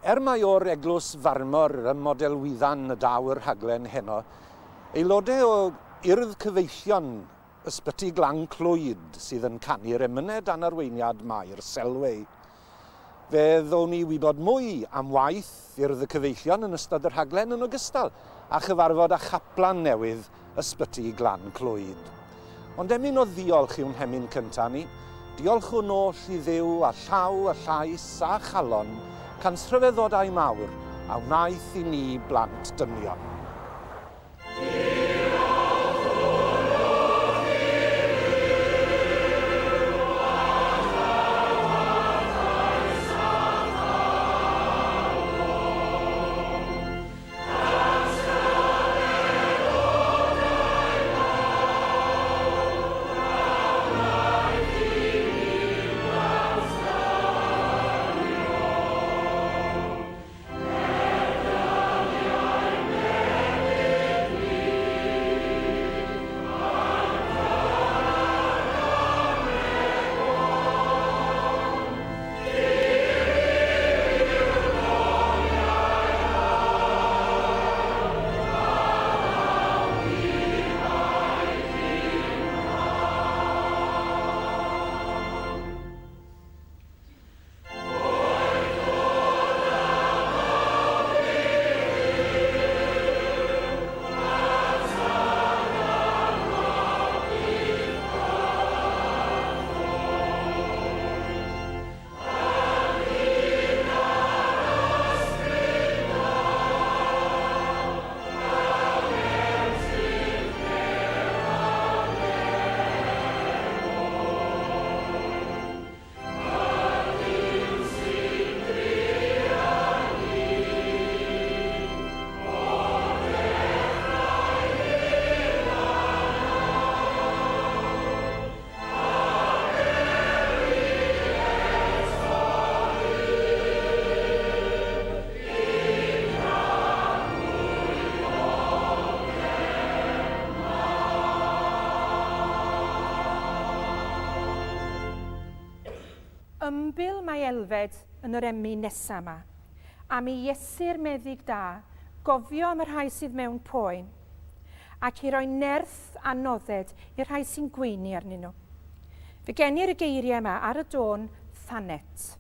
Er mai o'r Eglwys Farmor ym Modelwyddan y daw y rhaglen heno, aelodau o Urdd Cyfeillion Ysbyty Glan Clwyd sydd yn canu'r emynau dan arweiniad Mair Selway. Fe ddown ni wybod mwy am waith Urdd y Cyfeillion yn ystod y rhaglen yn ogystal â chyfarfod â chaplan newydd Ysbyty Glan Clwyd. Ond emyn o ddiolch yw'n hemyn cynta ni. Diolchwn oll i Dduw â llaw a llais a chalon, cans rhyfeddodau mawr a wnaeth i ni blant dynion. Ymbil mae Elfed yn yr emyn nesa 'ma. Am i Iesu'r meddyg da gofio am y rhai sydd mewn poen, ac i roi nerth a nodded i'r rhai sy'n gweini arnyn nhw. Fe genir y geiriau yma ar y dôn Thanet.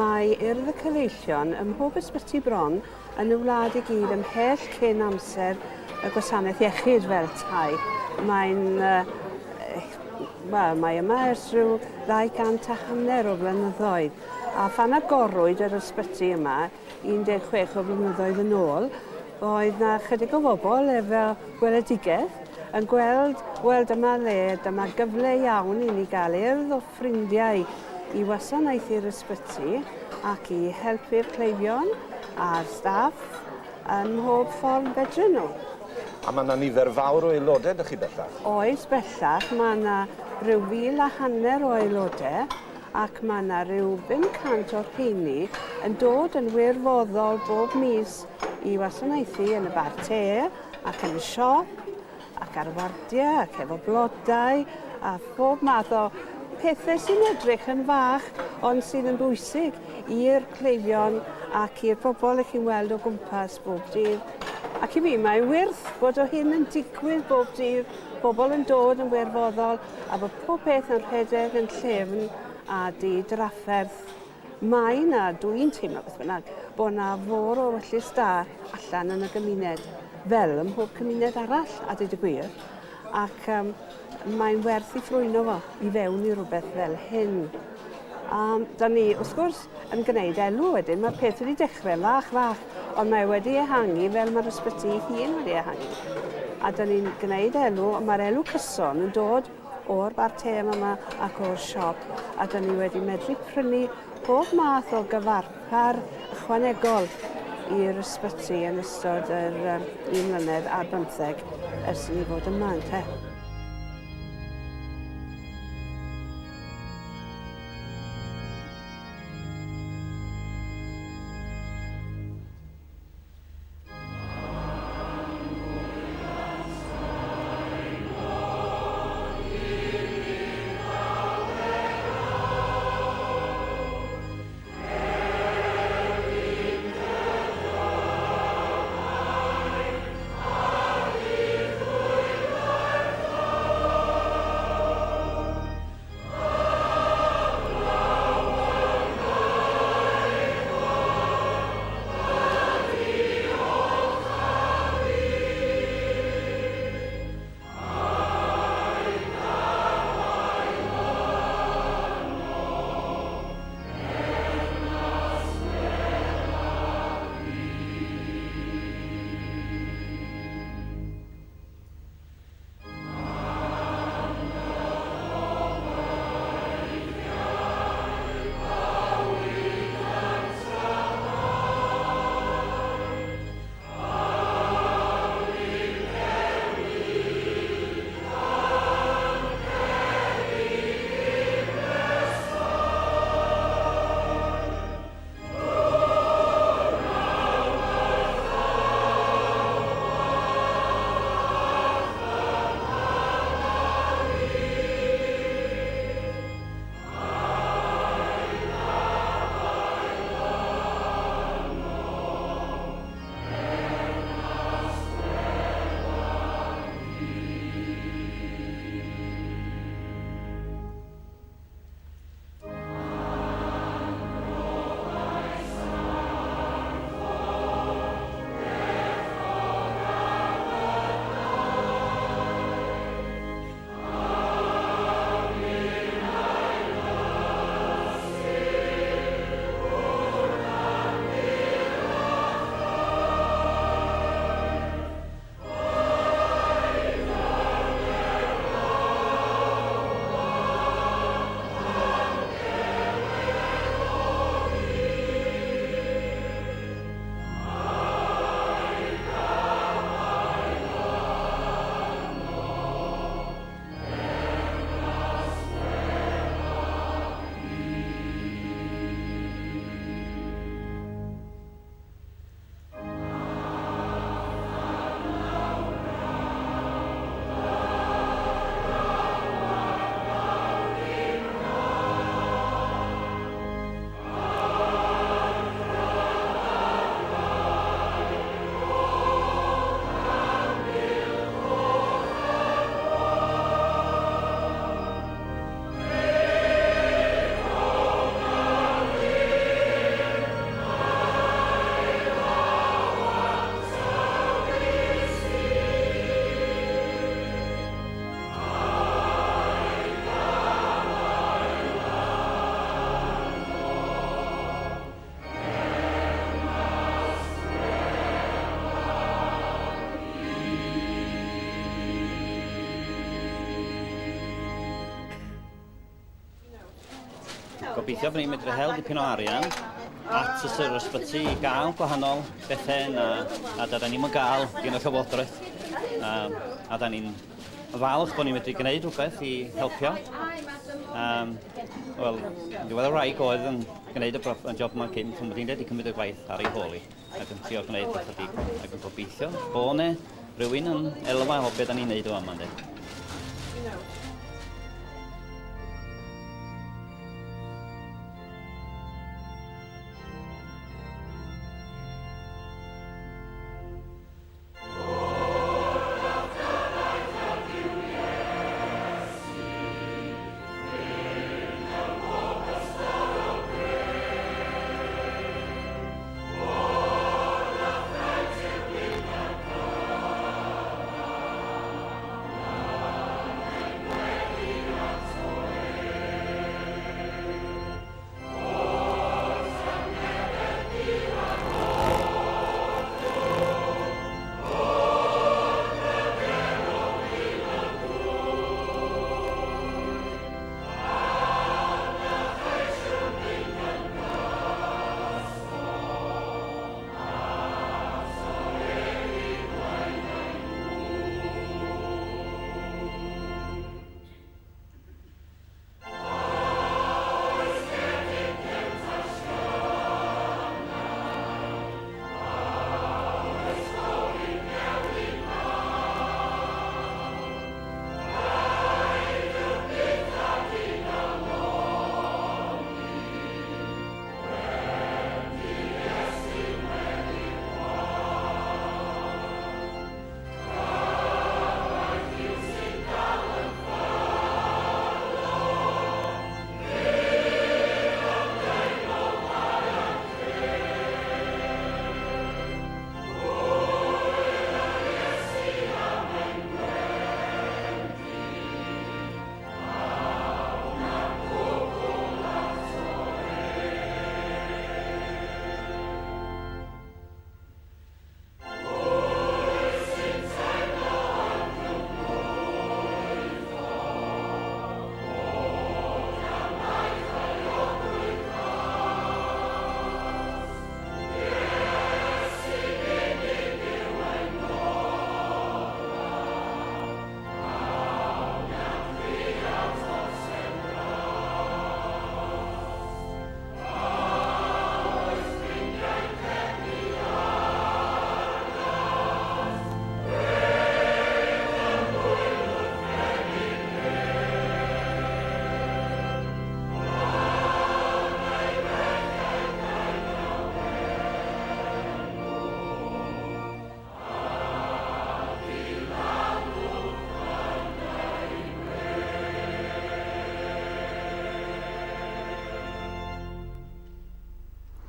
Mae Urdd y Cyfeillion ym mhob ysbyty bron yn y wlad i gyd ymhell cyn amser y gwasanaeth iechyd fel tai. Mae'n wel, mae yma ers rhyw 250 o flynyddoedd. A phan agorwyd yr ysbyty yma 16 o flynyddoedd yn ôl, oedd 'na chydig o bobl efo gweledigaeth yn gweld, wel dyma le, dyma gyfle iawn i ni gael urdd o ffrindiau i wasanaethu'r ysbyty ac i helpu'r cleifion a'r staff ym mhob ffordd fedryn nhw. A mae yna nifer fawr o aelodau 'da chi bellach? Oes, bellach mae yna rhyw 1,500 o aelodau ac mae yna rhyw 500 o'r rheini yn dod yn wirfoddol bob mis i wasanaethu yn y bar te ac yn y siop ac ar y wardiau ac efo blodau a phob math o pethau sy'n edrych yn fach ond sydd yn bwysig i'r cleifion ac i'r bobl ych chi'n weld o gwmpas bob dydd. Ac i fi mae'n wyrth bod o hyn yn digwydd bob dydd, bobl yn dod yn wirfoddol a bod pob peth yn rhedeg yn llyfn a di-drafferth. Mae 'na, dw i'n teimlo beth bynnag, bod 'na fôr o ewyllys da allan yn y gymuned, fel ym mhob cymuned arall, a dweud y gwir, ac um, mae'n werth i ffrwyno fo i fewn i rhywbeth fel hyn. Um, da ni, wrth gwrs, yn gwneud elw wedyn. Mae'r peth wedi dechrau fach fach, ond mae wedi ehangu fel mae'r ysbyty ei hun wedi ehangu. A da ni'n gwneud elw, ond mae'r elw cyson yn dod o'r bar te yma ac o'r siop, a da ni wedi medru prynu pob math o gyfarpar ychwanegol i'r ysbyty yn ystod yr um, un mlynedd ar bymtheg ers i ni fod yma, ynte. Gobeithio bod ni'n medru hel dipyn o arian at y sir ysbyty i gael gwahanol bethau na, a da ni'n gael gen y llywodraeth. A, a da ni'n falch bod ni'n medru gwneud rhywbeth i helpio. Um, Wel, diwedd y wraig oedd yn gwneud y, y job yma cynt, ond bod hi'n wedi cymryd y gwaith ar ei hôl i ac yn trio gwneud ychydig ac yn gobeithio bod 'ne rhywun yn elwa o beth da ni'n neud o yma, ynddi.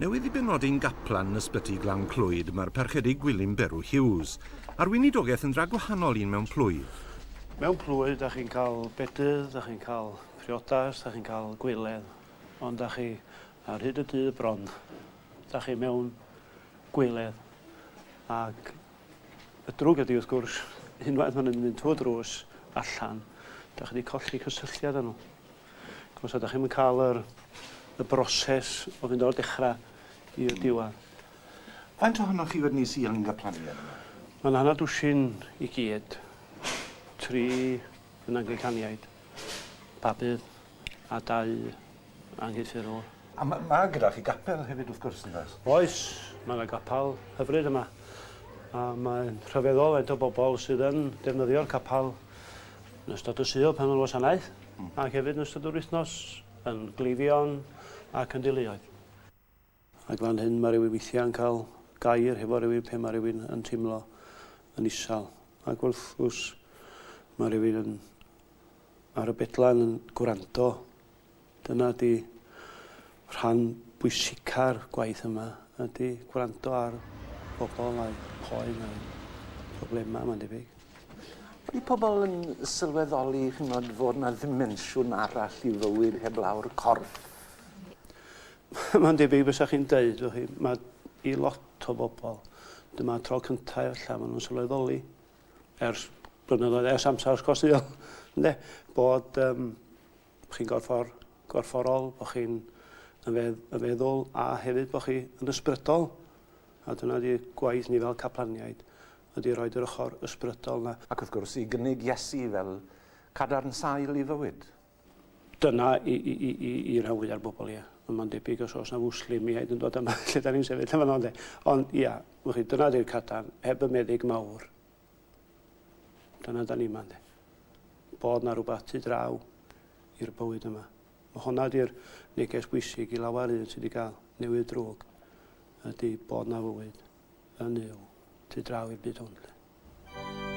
Newydd i benodi'n gaplan yn Ysbyty Glan Clwyd mae'r Parchedig Gwilym Berw Hughes, a'r weinidogaeth yn dra gwahanol un mewn plwyf. Mewn plwy, da chi'n cael bedydd, da chi'n cael priodas, da chi'n cael gwyledd, ond da chi ar hyd y dydd bron, da chi mewn gwyledd. Ac y drwg ydy wrth gwrs, unwaith maen nhw'n mynd trwy drws allan, da chi wedi colli cysylltiad â nhw. Os ydych chi'n cael yr, y broses o fynd o'r dechrau i'r diwedd. Faint ohonoch chi wedyn ni sy'n yn gaplaniaid yma? Mae'n hanner dwsin i gyd. Tri yn Anglicaniaid, Babydd a dau Anghydffurfwr. A mae ma gyda chi gapel hefyd wrth gwrs, yn does? Oes, mae yna gapel hyfryd yma. A mae'n rhyfeddol faint o bobl sydd yn defnyddio'r capel yn ystod y Sul pan mae'n wasanaeth, mm. ac hefyd yn ystod yr wythnos yn gleifion ac yn deuluoedd. Ac fan hyn mae rhywun weithiau yn cael gair hefo rhywun pe mae rhywun yn teimlo yn isal. Ac wrth gwrs mae rhywun yn ar y bedlan yn gwrando. Dyna di rhan bwysica'r gwaith yma, ydy gwrando ar bobl a'u poen a'u problemau, mae'n debyg. Ydy pobl yn sylweddoli, chimod, fod 'na ddimensiwn arall i fywyd heblaw'r corff? Mae'n debyg bysa chi'n deud, chi, mae i lot o bobl, dyma'r tro cyntaf efallai maen nhw'n sylweddoli, ers blynyddoedd, ers amser ysgol Sul, ynde, bod um, chi'n gorffor, gorfforol, bod chi'n Yn fedd- yn feddwl a hefyd bod chi yn ysbrydol. A dyna 'di gwaith ni fel caplaniaid, ydy roed yr ochr ysbrydol 'na. Ac wrth gwrs i gynnig Iesu fel cadarn sail i fywyd. Dyna i, i, i, i, i rhan fwya'r bobl, ia. Ond mae'n debyg os oes 'na fwslimiaid yn dod yma lle da ni'n sefyll yn fan'na ynde. Ond ia, wch chi, dyna 'di'r cadarn, heb y meddyg mawr. Dyna da ni yma ynde. Bod 'na rhywbeth tu draw i'r bywyd yma. Mae honna 'di'r neges bwysig i lawer un sydd wedi cael newydd drwg, ydy bod 'na fywyd yn Nuw tu draw i'r byd hwn. 'lly.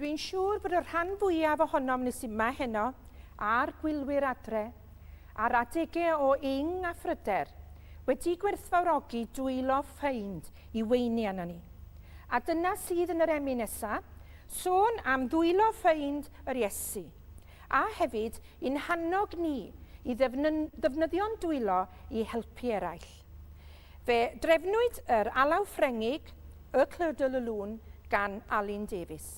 Dwi'n siŵr bod y rhan fwyaf ohonom ni sy'n yma heno, a'r gwylwyr adre, ar adegau o ing a phryder, wedi gwerthfawrogi dwylo ffeind i weini arno ni. A dyna sydd yn yr emyn nesa, sôn am ddwylo ffeind yr Iesu, a hefyd i'n hannog ni i ddefnyddio'n dwylo i helpu eraill. Fe drefnwyd yr alaw Ffrengig, Y Clair de la Lune, gan Alun Davies.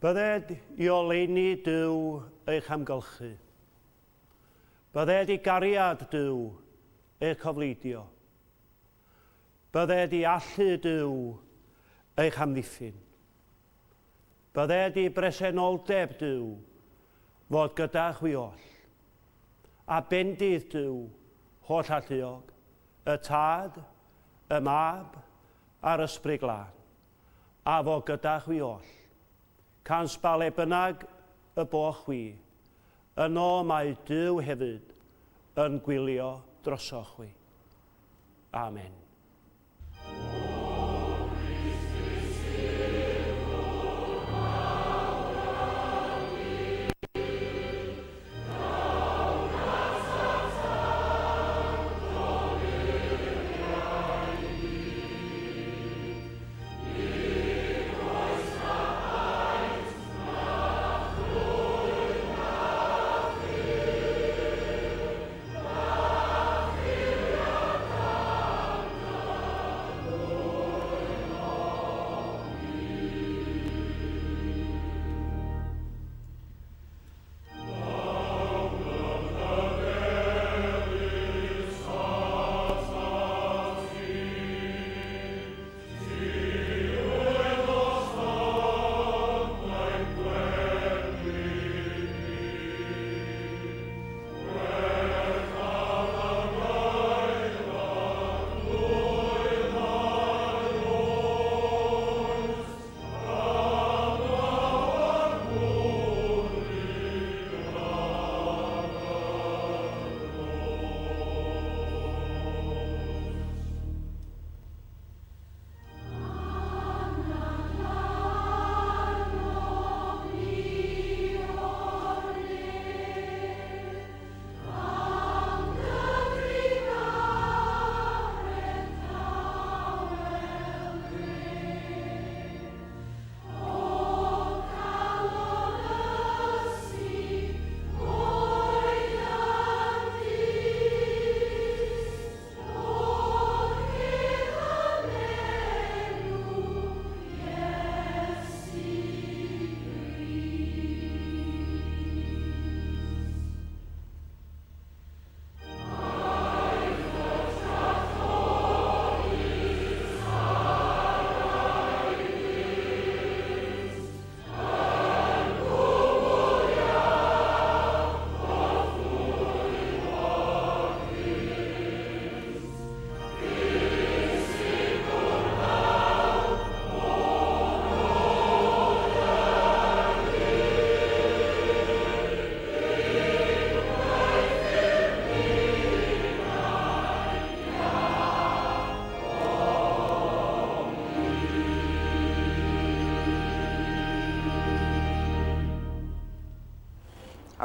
Bydded i oleuni Duw eich amgylchu. Bydded i gariad Duw eich cofleidio. Bydded i allu Duw eich amddiffyn. Bydded i bresenoldeb Duw fod gyda chwi oll. A bendith Duw holl alluog, y Tad, y Mab, a'r Ysbryd Glân, a fo gyda chwi oll. Cans ba le bynnag y bo chwi, yno mae Duw hefyd yn gwylio drosoch chwi. Amen.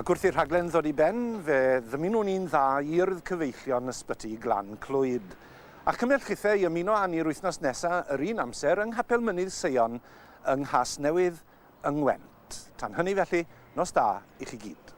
Ac wrth i'r rhaglen ddod i ben, fe ddymunwn i'n dda i Urdd Cyfeillion Ysbyty Glan Clwyd. A chymell chithe i ymuno â ni'r wythnos nesa yr un amser yng Nghapel Mynydd Seion yng Nghasnewydd yng Ngwent. Tan hynny felly, nos da i chi gyd.